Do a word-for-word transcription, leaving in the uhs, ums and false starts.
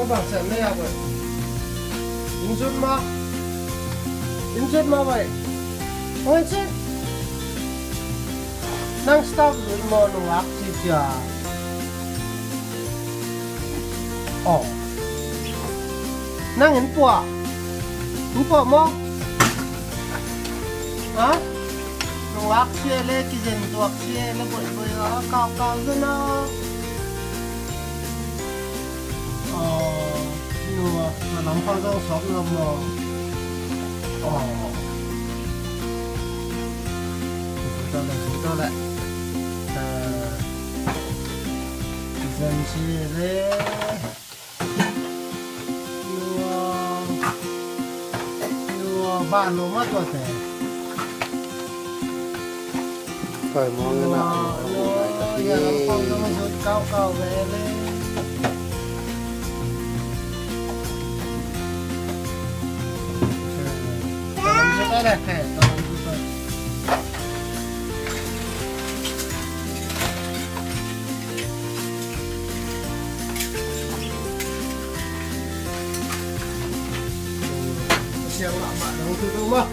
Bang sem le ya boy. Insut ma. Insut ma boy. Oi, insut. Nang stop zut maw, nungak ci cia. Oh. Nang in puah. In puah maw? Ha? Nungak cia le, kizen tuak cia le, boih boih a, kau kau zun a. Oh, nua, na lam pang zong sawk na maw. Oh. Zun tawh le, zun tawh le. Ah. Zan ci le. Nua. Nua, ba lo ma tua te. Koi mong na. Nua, nua, ya lam pang zong zut kau kau ve le. Ka lam zut a le ke, ka lam zut a. Siang mahmah dong tu tu mah.